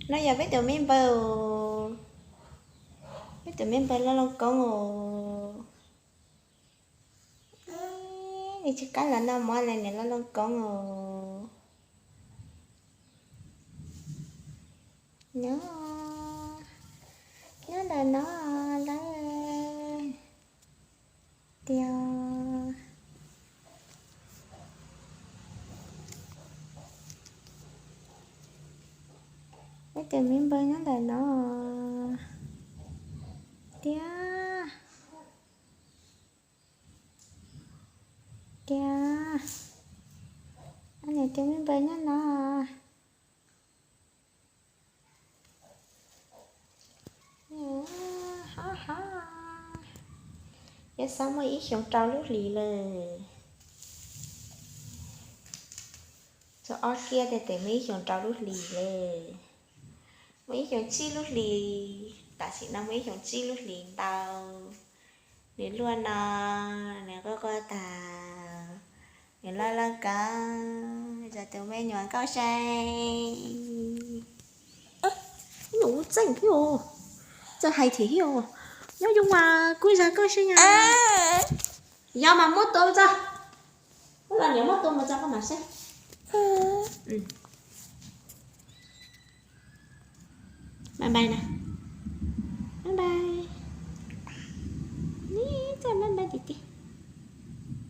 No yog peb tus me npawg, peb tus me npawg loj loj koob os. Nws tsis qab los noj mov li, nws loj loj koob os. No, nyob ntawm no lawm. Tiag, peb tus me npawg nyob ntawm no. Tiag, tiag, nws tus me npawg nyob no. Yuav xav muaj ib xyoos rau lub hlis lawm. Txog ob kiab tes tes muaj ib xyoos rau lub hlis lawm. Muaj ib xyoos tsib lub hlis, tam sim no muaj ib xyoos tsib lub hlis ntau. Nws luaj no, nws quaj quaj tag, nws loj loj koob, txog tus me nyuam nkauj sai. Nyuam txeej thiab, txawj hais thiab. Nyob zoo mas kuj zag koj seb nyab. Yog mas muab tua mus tso. Muab los niam muab tua mus tso koj mam saib. Bye bye na. Bye bye. Txawj bye bye tiag tiag.